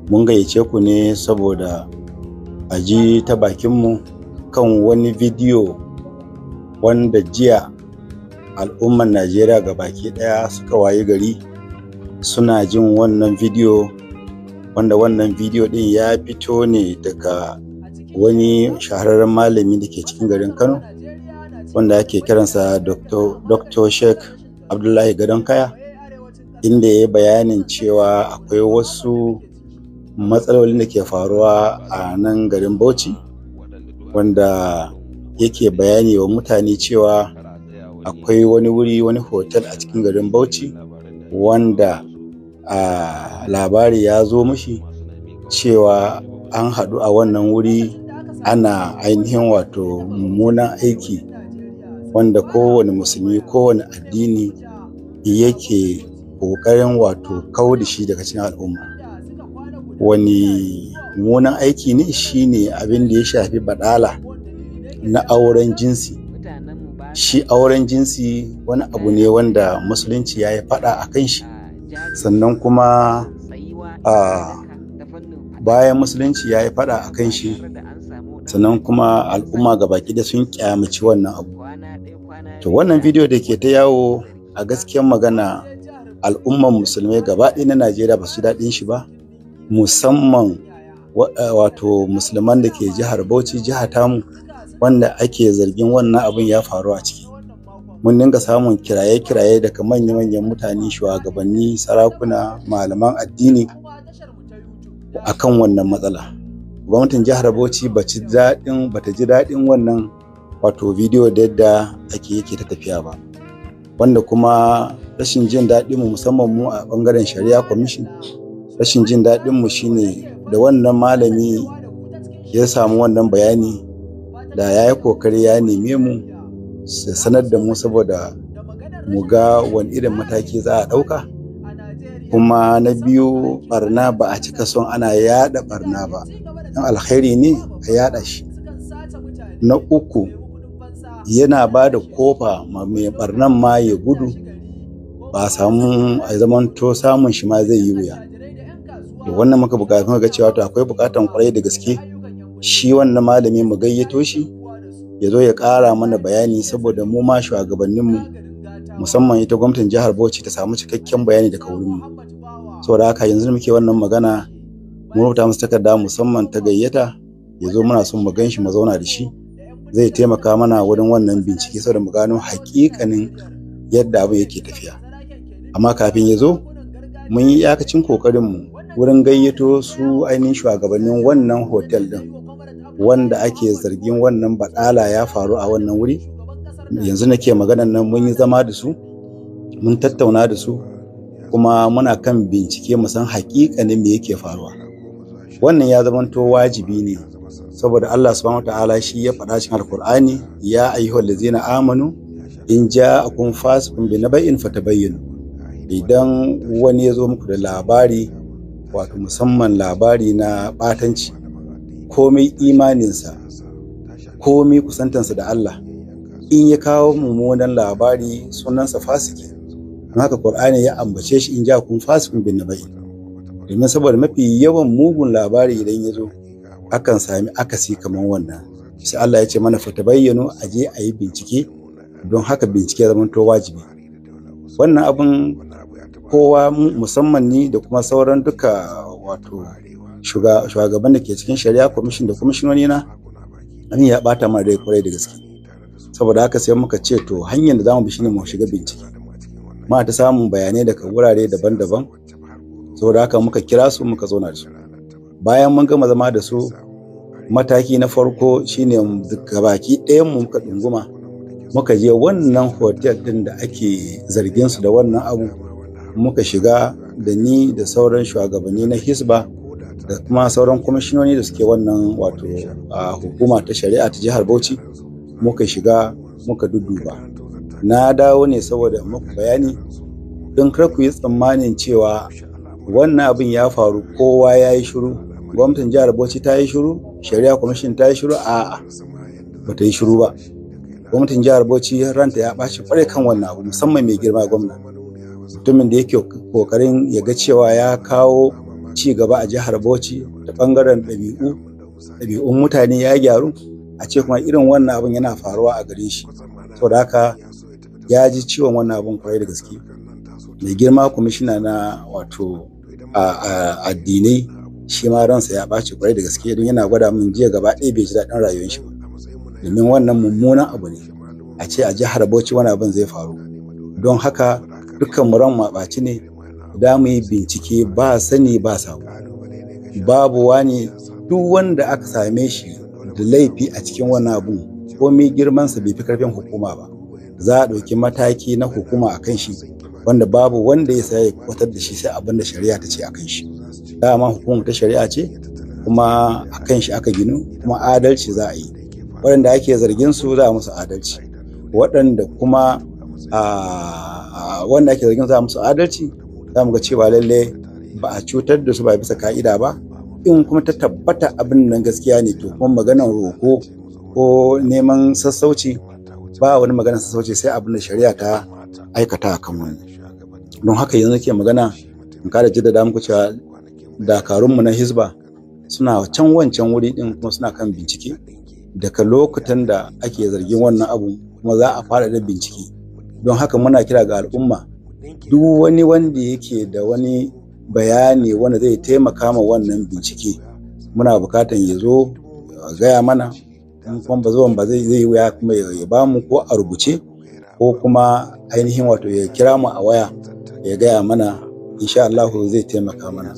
Mun gayyace ku ne saboda a ji ta bakinmu kan wani bidiyo wanda jiya al'ummar Najeriya baki ɗaya suka wayi gari suna jin wannan bidiyo, wanda wannan bidiyo ɗin ya fito ne daga wani shahararren malami da ke cikin garin Kano wanda ake kiransa Dr. Sheikh Abdullahi Gadon Kaya, inda ya yi bayanin cewa akwai wasu matsalolin da ke faruwa a nan garin Bauchi, wanda yake bayani wa mutane cewa akwai wani wuri, wani hotel a cikin garin Bauchi wanda a labari ya zo mishi cewa an haɗu a wannan wuri ana ainihin wato mummunan aiki wanda kowane musulmi, kowane addini yake ƙoƙarin wato kau da shi daga cikin al'umma. Wani mummunan aiki ne? Shine abin da ya shafi baɗala na auren jinsi. Shi auren jinsi wani abu ne wanda musulunci ya yi faɗa a kan shi, sannan kuma a bayan musulunci ya yi faɗa a kan shi, sannan kuma al'umma gabaki ɗaya sun ƙyamaci wannan abu. To wannan bidiyo da ke ta yawo, a gaskiyar magana al'umman musulmai gaba ɗaya na Najeriya ba su daɗin shi ba, musamman wato musulman da ke jihar Bauchi, jiha tamu, wanda ake zargin wannan abin ya faru a ciki. Mun dinga samun kiraye-kiraye daga manya-manyan mutane, shugabanni, sarakuna, malaman addini akan wannan matsala. Gwamnatin jihar Bauchi bata ji daɗin wannan wato bidiyo da yadda ake yake ta tafiya ba, wanda kuma rashin jin daɗin mu, musamman mu a ɓangaren Shari'a Commission, rashin jin daɗin mu shine da wannan malami ya samu wannan bayani, da ya yi kokari ya neme mu su sanar da mu saboda mu ga wani irin mataki za a ɗauka. Kuma na biyu, barna ba a cika son ana yaɗa barna ba, in alkhairi ne a yaɗa shi. Na uku, yana ba da kofa ma mai barnan ma ya gudu, ba a samu a zamanto samun shi ma zai yi wuya. To wannan muka buƙatu muka ga cewa to akwai buƙatan ƙwarai da gaske shi wannan malami mu gayyato shi ya zo ya ƙara mana bayani, saboda mu ma shugabanninmu, musamman ita gwamnatin jihar Bauchi, ta samu cikakken bayani daga wurinmu. Saboda haka yanzu muke wannan magana, mun rubuta masa takarda musamman ta gayyata ya zo, muna son mu gan shi, mu zauna da shi, zai taimaka mana wurin wannan bincike saboda mu gano haƙiƙanin yadda abin yake tafiya. Amma kafin ya zo, mun yi iyakacin ƙoƙarinmu wurin gayyato su ainihin shugabannin wannan hotel ɗin wanda ake zargin wannan baɗala ya faru a wannan wuri. Yanzu nake maganan nan mun yi zama da su, mun tattauna da su, kuma muna kan bincike mu san haƙiƙanin me yake faruwa. Wannan ya zamanto wajibi ne saboda Allah subhanahu wataala shi ya faɗa cikin Alkur'ani: "Ya ayyuhal ladzina amanu in ja'akum fasiqun bi naba'in fatabayyanu." Idan wani ya zo muku da labari, wato musamman labari na ɓatanci, komai imaninsa, komai kusantansa da Allah, in ya kawo mummunan labari sunansa fasiki. Don haka Qur'ani ya ambace shi: "In ja'akum fasiqun bin naba'in", domin saboda mafi yawan mugun labari idan ya zo akan sami akasi kamar wannan. Sai Allah ya ce mana fatabayyanu, a je a yi bincike. Don haka bincike ya zamanto wajibi. Wannan abin kowa, musamman ni da kuma sauran duka wato shugaban da ke cikin Shari'a Commission da kwamishinoni na, abin ya bata mana rai kwarai da gaske. Saboda haka sai muka ce to hanyar da zamu bi shine mu shiga bincike. Muna ta samun bayanai daga wurare daban-daban. Saboda haka muka kira su, muka zauna da su. Bayan mun gama zama da su, mataki na farko shine gabaki ɗayan mu muka ɗunguma muka je wannan hotel ɗin da ake zargin su da wannan abu. Muka shiga da ni da sauran shugabanni na Hisba da kuma sauran kwamishinoni da suke wannan wato hukuma ta shari'a ta jihar Bauchi. Muka shiga muka dudduba. Na dawo ne saboda muku bayani don kar ku yi tsammanin cewa wannan abin ya faru kowa ya yi shiru, gwamnatin jihar Bauchi ta yi shiru, Shari'a Commission ta yi shiru. A'a, ba ta yi shiru ba. Gwamnatin jihar Bauchi ranta ya ɓaci kwarai kan wannan abu, musamman mai girma gwamna, mutumin da yake kokarin ya ga cewa ya kawo ci gaba a jihar Bauchi ta ɓangaren ɗabi'u, ɗabi'un mutane ya gyaru, a ce kuma irin wannan abin yana faruwa a gare shi. Saboda haka ya ji ciwon wannan abin kwarai da gaske. Mai girma kwamishina na wato addinai shi ma ransa ya ɓaci kwarai da gaske, don yana gwada min jiya gaba ɗaya bai ji daɗin rayuwar shi ba. Domin wannan mummunan abu ne a ce a jihar Bauchi wani abin zai faru. Don haka dukkan mu ran ɓaci ne, da mu yi bincike ba sani ba sabo. Babu wani duk wanda aka same shi da laifi a cikin wannan abun, komai girmansa bai fi karfin hukuma ba, za a ɗauki mataki na hukuma a kan shi, wanda babu wanda ya saya ya kwatar da shi sai abin da shari'a ta ce a kan shi. Dama hukumar ta shari'a ce, kuma a kan shi aka ginu, kuma adalci za a yi. Waɗanda ake zargin su za a musu adalci, waɗanda kuma wanda ake zargin za a musu adalci, za mu ga cewa lalle ba a cutar da su ba bisa ka'ida ba. In kuma ta tabbata abin nan gaskiya ne, to kuma maganar roko ko neman sassauci, ba wani maganar sassauci sai abin da shari'a ta aikata a kan wannan. Don haka yanzu ke magana in kara jaddada muku cewa dakarunmu na Hizba suna can wancan wuri din, kuma suna kan bincike daga lokutan da ake zargin wannan abu, kuma za a fara da bincike. Don haka muna kira ga al'umma, duk wani wanda yake da wani bayani wanda zai taimaka ma wannan bincike, muna bukatan ya zo gaya mana. In kuma ba zuwan ba zai yi wuya, kuma ya bamu ko a rubuce ko kuma ainihin wato ya kira mu a waya ya gaya mana, insha Allah zai taimaka mana.